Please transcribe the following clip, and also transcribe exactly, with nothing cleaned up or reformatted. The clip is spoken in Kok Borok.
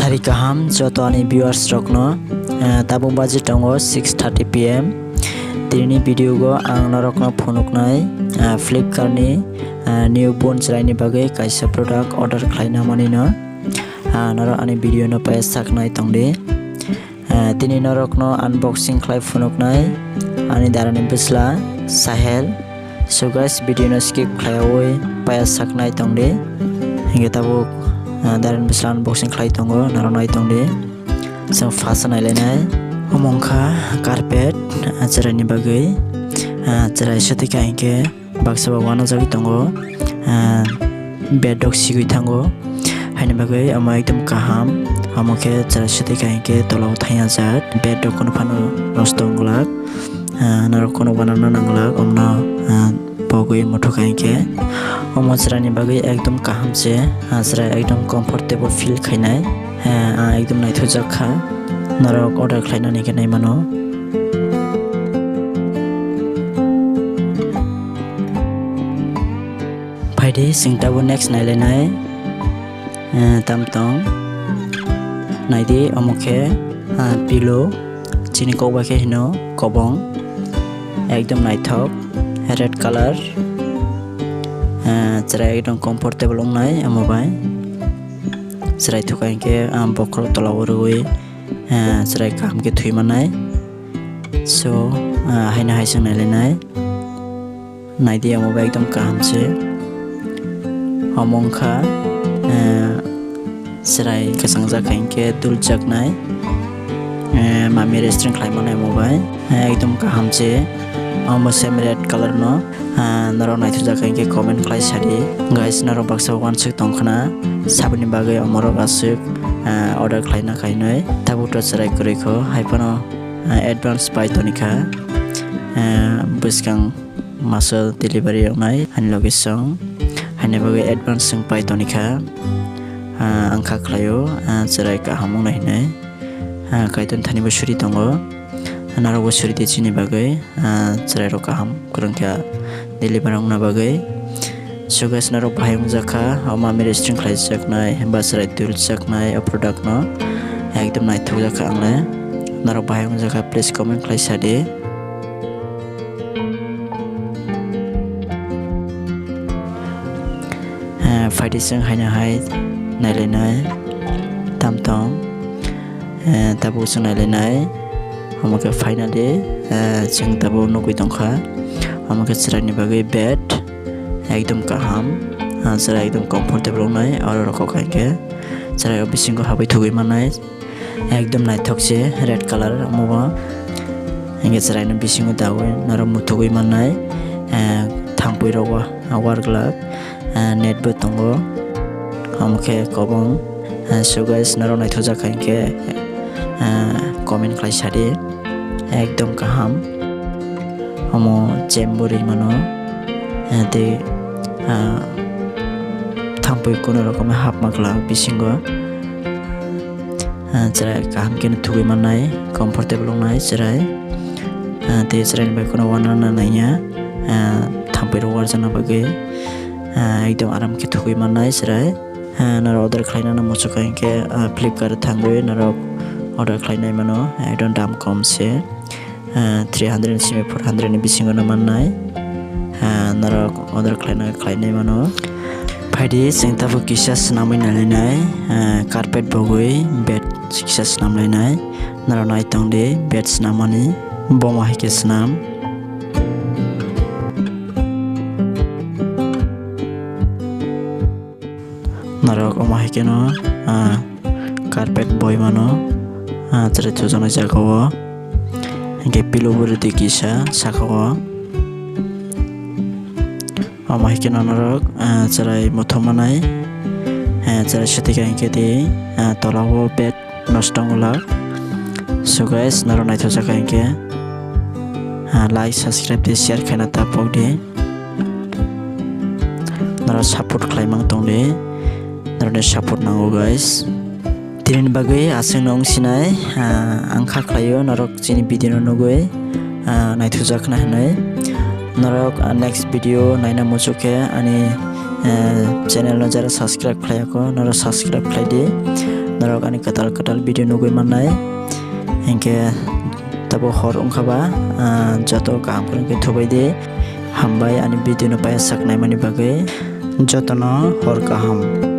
Sari kaham joto ani viewers rokno, eh, tabuk baji tongo six thirty P M. Tini video go ang norokno phunuknai, eh, Flipkart ni, eh, newborn chwraini bagwi kaisa product order khlaina manino. Ah, norok ani video no paya saknai tongdi. Ah, tini norokno unboxing khlai phunuknai ani darani bwsla Sahel. So guys, video no skip khlaiwi paya saknai tongdi. Hinkhe tabuk, ah, darani bwsla unboxing khlai tongo, norok nai tongdi. Chwng first nailainai. Omo wngkha carpet, ah, chwraini bagwi. Ah, chwrai swtwi kha hinkhe baksa bo uanajagwi tongo, ah, bed rok sigwi thango, haini bagwi omo ekdom kaham, omo khe chwrai swtwi kha hinkhe tola o thangya jak, bed rok kunu phano nosto wng glak, ah, norok kunu uanana nang glak, omno, ah, pogwi muthuk kha hinkhe omo chwraini bagwi ekdom kaham se, ah, chwrai ekdom comfortable feel khainai, ah, ah, ekdom naithokjak kha, norok order khlainani khe naimano. Phaidi, chwng tabuk next nailainai, eh, tam tong. Naidi, omo khe, ah, pillow, chini kok bai khe hino kobong, ekdom naithok, red colour, eh, chwrai ekdom comfortable wngnai omo bai. Chwrai thukha hinkhe, ah, bokhorok tola o rwui, eh, chwrai kaham khe thwi mannai. So, ah, haino hai chwng nailainai. Naidi omo bai ekdom kaham se. Omo wngkha, eh, chwrai kwchangjak hai hinkhe duljaknai, eh, mami restaurant khlai mannai omo bai. Eh, ekdom kaham se. Omo same red colour no. Ah, norok naithokjak hai hinkhe comment khlai sadi. Guys, norok baksa uansuk tongkhna saboni bagwi omorok aswk, ah, order khlaina khainwi. Tabuk to chwrai kwrwi kho, hai phano, ah, advance pai tonikha. Ah, bwskang masa delivery wngnai ani location, haini bagwi advance chwng pai tonikha. Ah, ang kha khlaio, ah, chwrai kaham wngnai hinwi. Ah, Kaitor thani bo suri tongo, norok bo suri di chini bagwi, ah, chwrai rok kaham kwrwng kha delivery wngna bagwi. So guys, norok bahai wngjak kha, o mami restaurant khlaijaknai, ba chwrai duljaknai o product no. Ekdom naithokjak kha ang le. Norok bahai wngjak kha, please comment khlai sadi. Eh, phaidi chwng haino hai nailainai tam tong. Eh, tabuk chwng nailainai. Omo khe finally, eh, chwng tabuk nugwi tongkha. Omo khe chwraini bagwi bed ekdom kaham. Ah, chwrai ekdom comfortable wngnai. Oro rokok hai khe chwrai o bisingo habwi thugwi mannai. Ekdom naithok se red colour omo bo. Hinkhe chwraino bisingo dawi norok muthugwi mannai, eh, thampui rok o, ah, war glak, eh, net bo tongo. Omo khe kobong, eh, so guys, norok naithokjak kha hinkhe, eh, comment khlai sadi. Ekdom kaham. Omo chembo ri mano, eh, tei, ah, thampui kunu rokom hapma glak bisingo. Ah, chwrai kaham khe thugwi mannai, comfortable wngnai chwrai. Ah, tei chwraini bai kheno uanana nangya, ah, thampui rok uarjakna bagwi, ah, ekdom aram khe thugwi mannai chwrai. Ah, norok order khlainani muchukha hinkhe, ah, Flipkart o thangwi norok order khlainai mano, ekdom dam kom se. Ah, three hundred ni simi four hundred ni bisingo no mannai. Ah, norok order khlaina khlainai mano. Phaidi chwng tabuk kisa swnamwi nailainai, ah, carpet bogwi bed kisa swnamlainai. Norok nai tongdi bed swnamani, bomo hai khe swnam. Norok omo hai kheno, ah, carpet boi mano, ah, chwrai thujaknai jaga o. Hinkhe pillow bo rwdi kisa saka o. Omo hai kheno norok, ah, chwrai muthung manai, ah, chwrai swtwi kha hinkhe tei, ah, tola o bed nosto wng glak. So guys, norok naithokjak kha hinkhe, ah, like, subscribe tei share khaina ta pokdi. Norok support khlaimang tongdi. Norokni support nango guys. Tini bagwi aswkno wng sinai, ah, ang kha khlaio norok chini video no nugwi, ah, naithokjak khna hinwi. Norok, ah, next video naina muchuk khe ani, ah, channel no jara subscribe khlaiyakho, norok subscribe khlaidi. norok ani kwtal kwtal video nugwi mannai. Hinkhe tabuk hor wngkha ba, ah, joto kaham kwrwng khe thubai di. Hambai ani video no paisa saknaimani bagwi. Jotono hor kaham.